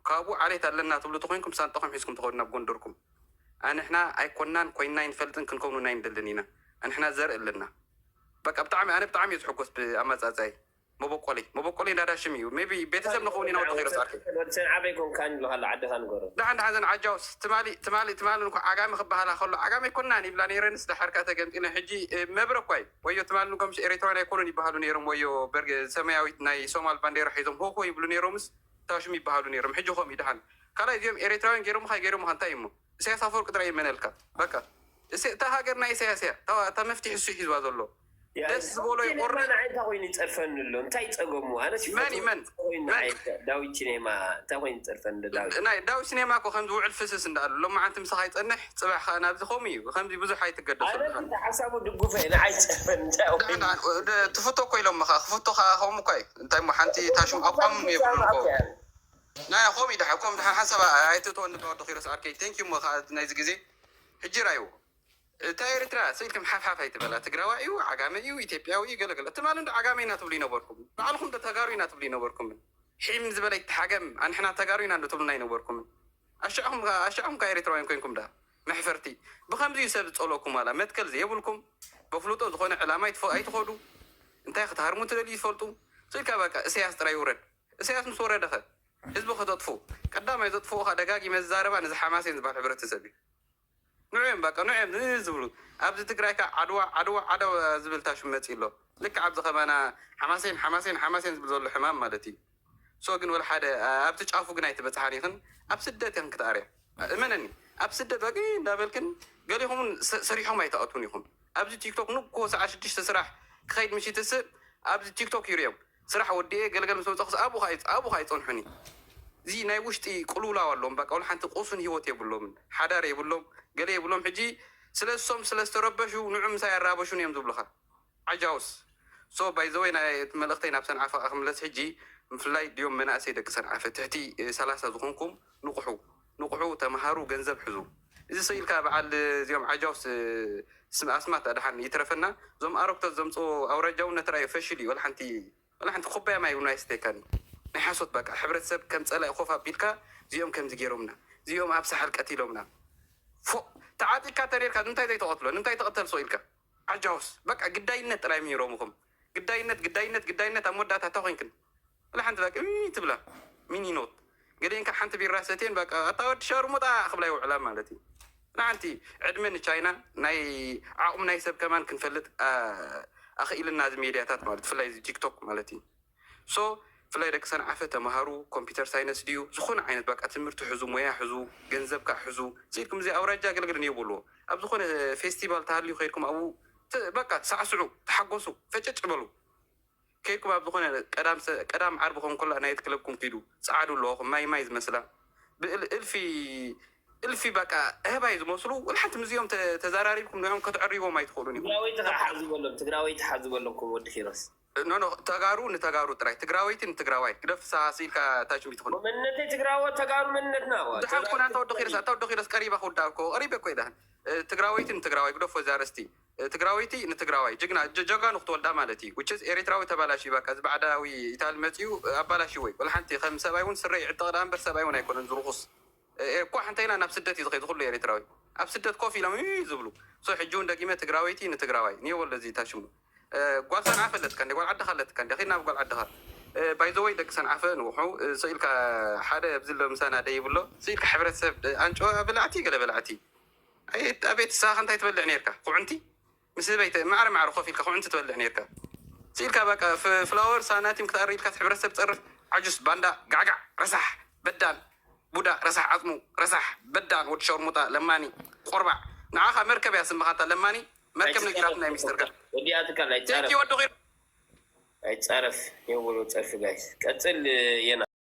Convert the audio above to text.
ካብኡ ዓሌት ኣለና ትብሉ ተኮይንኩም ሳንጣኹም ሒዝኩም ተኸዱ ናብ ጎንደርኩም። ኣንሕና ኣይኮናን ኮይንና ኣይንፈልጥን ክንከውን ናይ ንደልን ኢና። ኣንሕና ዘርኢ ኣለና። በቃ ብጣዕሚ ኣነ ብጣዕሚ እየ ዝሕጎስ ብኣመጻጽኣይ። መበቆለይ መበቆለይ እንዳዳሽም እዩ። ሜቢ ቤተሰብ ንኸውን ኢና ወዲ ኺሮስ ኣርኪ። ወድሰን ዓበይ ኮንካን ኣለካ ኣሎ ዓድኻ ንገሮ። ደሓን ደሓን ዘን ዓጃውስ ትማሊ ትማሊ ትማሊ እንኳ ዓጋሚ ክበሃላ ከሎ ዓጋሚ ኣይኮናን ይብላ ነይረንስ ደሓርካ ተገምጢለን ሕጂ መብረ እኳ እዩ። ወዮ ትማሊ ንኮምሽ ኤሪትራውያን ኣይኮኑን ይበሃሉ ነይሮም። ወዮ በርገ ሰማያዊት ናይ ሶማል ባንዴራ ሒዞም ሆሆ ይብሉ ነይሮምስ ታሽም ይበሃሉ ነይሮም። ሕጂ ኾም ይደሓን ካልኣይ እዚኦም ኤሪትራውያን ገይሮምኻ ገይሮምኻ እንታይ እሞ ኢሳያስ ኣፈወርቂ ጥራይ ይመነልካ። በቃ እስ እታ ሃገር ናይ ኢሳያስ እያ። እታ እታ መፍትሒ እሱ ሒዝዋ ዘሎ ደስ ዝበሎ ይቆርጥ። ንዓይ እንታይ ኮይኑ ይፀርፈኒ ኣሎ? እንታይ ፀገሙ? ኣነስ መን እዩ? መን? ኮይኑ ንዓይ ዳዊት ሲኔማ እንታይ ኮይኑ ይፀርፈኒ ኣሎ? ዳዊት ናይ ዳዊት ሲኔማ እኮ ከምዚ ውዕል ፍስስ እንዳኣሉ ሎማዓንቲ ምሳኻ ይፀንሕ፣ ፅባሕ ከዓ ናብዚ ከምኡ እዩ። ከምዚ ብዙሕ ኣይትገደሱ ኣነ ሓሳቡ ድጉፈ ንዓይ ፀርፈኒ እንታይ ኮይኑ ትፍቶ እኮ ኢሎም ኻ ክፍቶ ከዓ ከምኡ እኳ እዩ። እንታይ እሞ ሓንቲ ታሽም ኣቋም የብሉን እኮ ናይ ኮም ይድሓ ኮም ድሓ ሓሳብ ኣይትእትወኒ ወዲ ኺሮስ ኣርከይ። ቴንክ ዩ እሞ ከዓ ናይዚ ግዜ ሕጂ ራይዎ እታ ኤርትራ ስኢልክም ሓፍሓፍ ኣይትበላ። ትግራዋይ እዩ፣ ዓጋመ እዩ፣ ኢትዮጵያዊ እዩ፣ ገለገለ። ትማሊ እንዶ ዓጋመ ኢና ትብሉ ይነበርኩም። ባዕልኹም ዶ ተጋሩ ኢና ትብሉ ይነበርኩም። ሒም ዝበለ ይተሓገም ኣንሕና ተጋሩ ኢና እንዶ ትብሉና ይነበርኩም። ኣሻዕኹም ኣሻዕኹም ከ ኤርትራውያን ኮይንኩም ዳ መሕፈርቲ። ብኸምዚ እዩ ሰብ ዝጸልኦኩም ዋላ መትከል ዘየብልኩም በፍልጦ ዝኾነ ዕላማ ኣይትኸዱ። እንታይ ክትሃርሙ ትደልዩ ይፈልጡ። ስኢልካ በቃ እሰያስ ጥራይ ይውረድ። እሰያስ ምስ ወረደ ኸ ህዝቢ ከተጥፉ ቀዳማይ ዘጥፍኡ ኸ ደጋጊመ ዝዛረባ ነዚ ሓማሴን ዝበሃል ሕብረተሰብ እዩ። ንዑ እዮም በቃ ንዑ እዮም ዝብሉ። ኣብዚ ትግራይ ከ ዓድዋ ዓድዋ ዓድዋ ዝብል ታሽም መፂ ኣሎ። ልክዕ ኣብዚ ከማና ሓማሴን ሓማሴን ሓማሴን ዝብል ዘሎ ሕማም ማለት እዩ። ሶ ግን ወላ ሓደ ኣብቲ ጫፉ ግን ኣይትበፅሓን ኢኽን። ኣብ ስደት ኢኽን ክትኣርያ እመነኒ። ኣብ ስደት በቂ እንዳበልክን ገሊኹም እውን ሰ- ሰሪሖም ኣይትኣትውን ኢኹም። ኣብዚ ቲክቶክ ንኮ ሰዓ ሽዱሽተ ስራሕ ክኸይድ ምሽት ስእ ኣብዚ ቲክቶክ ይርዮም ስራሕ ወዲኤ ገልገል ምስ መፀኹስ ኣብኡ ኸዓ ይፅ- ኣብኡ ኸዓ ይፀንሑኒ። እዚ ናይ ውሽጢ ቅልውላው ኣለዎም። በቃ ወላ ሓንቲ ቁሱን ህይወት የብሎምን፣ ሓዳር የብሎም፣ ገለ የብሎም። ሕጂ ስለ እሶም ስለ ዝተረበሹ ንዑ ምሳይ ኣራበሹን እዮም ዝብሉኻ። ዓጃውስ ሶ ባይዘወይ ናይ እቲ መልእኽተይ ናብ ሰንዓፈ ከዓ ክምለስ ሕጂ። ምፍላይ ድዮም መናእሰይ ደቂ ሰንዓፈ ትሕቲ እ፣ ሰላሳ ዝኾንኩም ንቑሑ ንቑሑ ተምሃሩ ገንዘብ ሕዙ። እዚ ስኢልካ በዓል እዚኦም ዓጃውስ እ፣ ስም ኣስማት ኣድሓን ይትረፈና። እዞም ኣረግቶት ዘምፅዎ ኣውራጃውነት ራዮ ፈሽል እዩ። ወላ ሓንቲ ወላ ሓንቲ ኩባያ ማይ እውን ኣይስተይካን እዩ። ናይ ሓሶት በቃ ሕብረተሰብ ከም ፀላኢ ኮፍ ኣቢልካ እዚኦም ከምዚ ገይሮምና እዚኦም ኣብ ሳሕል ቀቲሎምና። ፎ ተዓጢቅካ ተሪርካ ንምንታይ ዘይተቐትሎ ንምንታይ ተቐተል ስኢልካ ዓጃውስ በቃ ግዳይነት ጥራይ ምሂሮምኹም። ግዳይነት ግዳይነት ግዳይነት ኣብ መወዳእታ እታ ኮይንክን ወላ ሓንቲ በቃ እሚ ትብላ ሚኒኖት ገሊአን ካብ ሓንቲ ቢራ ሰትየን በቃ ኣታ ወዲ ሸርሙጣ ክብላ ይውዕላ ማለት እዩ። ንሓንቲ ዕድመ ንቻይና ናይ ዓቕሙ ናይ ሰብ ከማን ክንፈልጥ ኣኽኢልና እዚ ሜድያታት ማለት ብፍላይ እዚ ቲክቶክ ማለት እዩ። ሶ ብፍላይ ደቂ ሰንዓፈ ተምሃሩ ኮምፒውተር ሳይነስ ድዩ ዝኾነ ዓይነት በቃ ትምህርቲ ሕዙ ሞያ ሕዙ ገንዘብ ከዓ ሕዙ ስኢልኩም እዚ ኣውራጃ ኣገልግልን የብልዎ ኣብ ዝኾነ ፌስቲቫል ተሃልዩ ከይድኩም ኣብኡ በቃ ተሳዕስዑ ተሓጎሱ ፈጨጭ በሉ። ከይድኩም ኣብ ዝኾነ ቀዳም ዓርቢ ከም ኮላ ናይት ክለብኩም ኪዱ ፃዓዱ ኣለኹም ማይ ማይ ዝመስላ ብእልፊ እልፊ በቃ እህባይ ዝመስሉ ወላ ሓንቲ ምስዚኦም ተዛራሪብኩም ንኦም ከተዕርይዎም ኣይትኽእሉን ኢኹም። ትግራወይቲ ከዓ ሓዙ በሎም ትግራወይቲ ሓዙ በሎም ከም ወዲ ኪሮስ። ኖኖ ተጋሩ ንተጋሩ ጥራይ ትግራወይቲ ንትግራዋይ ግደፍ ሳ ስኢልካ ታሽም ይትኹን። መንነተይ ትግራወ ተጋሩ መንነትና ዋ። ድሓን ትኮና እንተ ወዲ ኪሮስ ኣታ ወዲ ኪሮስ ቀሪባ ክውዳ እኮ ቀሪበ እኮ ይዳህን ትግራወይቲ ንትግራዋይ ግደፎ እዚ ኣርእስቲ። ትግራወይቲ ንትግራዋይ ጅግና ጀጋኑ ክትወልዳ ማለት እዩ። ውችዝ ኤሪትራዊ ተባላሽ በቃ እዚ ባዕዳዊ ኢታል መፅዩ ኣባላሽ ወይ ወላ ሓንቲ ከም ሰብኣይ እውን ስረ ይዕጠቕ ደኣ እምበር ሰብኣይ እውን ኣይኮነን ዝርኹስ እኳ ሓንተ ኢና ናብ ስደት እዩ ዝኸይድ ኩሉ ኤሪትራዊ ኣብ ስደት ኮፍ ኢሎም እዩ ዝብሉ። ሶ ሕጂ እውን ደጊመ ትግራወይቲ ንትግራዋይ ንየወሎ እዚ ታሽሙ ጓል ሰንዓፈ ኣለትካ እንደ ጓል ዓድኻ ኣለትካ እንደ ኺድ ናብ ጓል ዓድኻ ባይዘወይ ደቂ ሰንዓፈ ንውሑ ስኢልካ ሓደ ኣብዚ ሎ ምሳና ደይብሎ ስኢልካ ሕብረተሰብ ኣንጭዋ በላዕቲ ገለ በላዕቲ ኣቤት ሳኻ እንታይ ትበልዕ ነርካ ኩዕንቲ ምስ ህበይ ማዕረ ማዕረ ኮፍ ኢልካ ኩዕንቲ ትበልዕ ነርካ ስኢልካ በቃ ፍላወር ሳናቲም ክትኣሪ ኢልካ ሕብረተሰብ ትፀርፍ ዓጁስ ባንዳ ጋዕጋዕ ረሳሕ በዳን ቡዳ ረሳሕ ዓፅሙ ረሳሕ በዳን ወዲ ሸርሙጣ ለማኒ ቆርባዕ ንዓኻ መርከብ እያ ስምኻ እንታ ለማኒ መርከብ ነጊራትና ሚስተርካ ወዲኣትካ ቴንኪ ወዲ ኺር ኣይፃረፍ የውሎ ፀርፊ ጋይስ ቀፅል የና